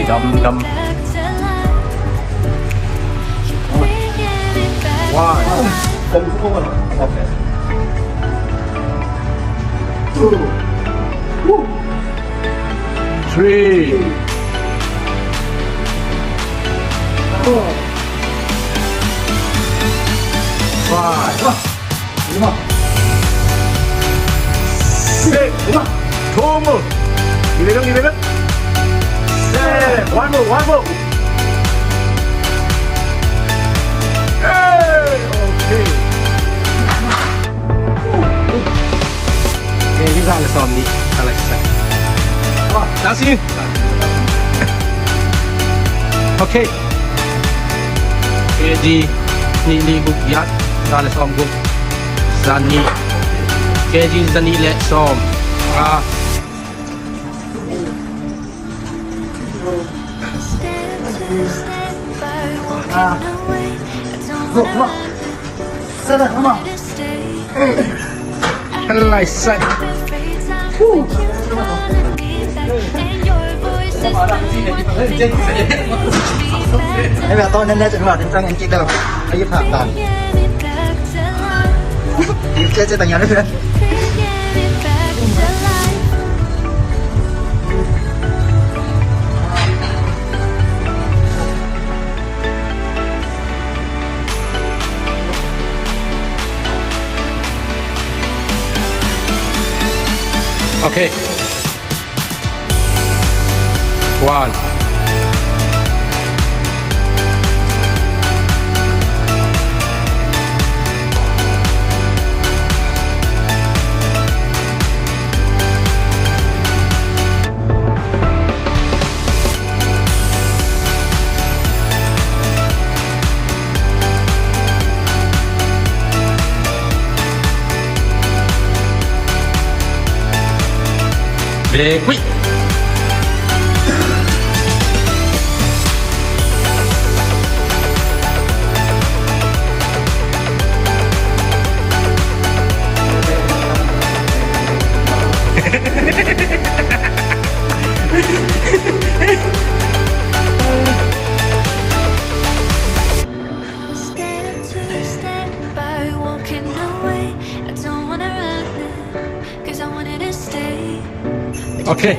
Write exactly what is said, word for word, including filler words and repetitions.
Gum, gum. One. Okay. Two. Three. Four. Five. Six. Two more. Give it up, give it up. Seven. One more, one more. Hey, okay. Okay, hi zan le sawm nih. Alex. That's it. Okay. K G nih nih guk giat, za le sawm guk, za nih, K G za nih le sawm nga. Lai sai. Hei, mẹ, tao nên lẽ chừng là đến trang anh chị đâu. Hãy phạt đàn. Hãy chết, chết tao nhớ đấy. Okay. One. Break. Wih. Okay.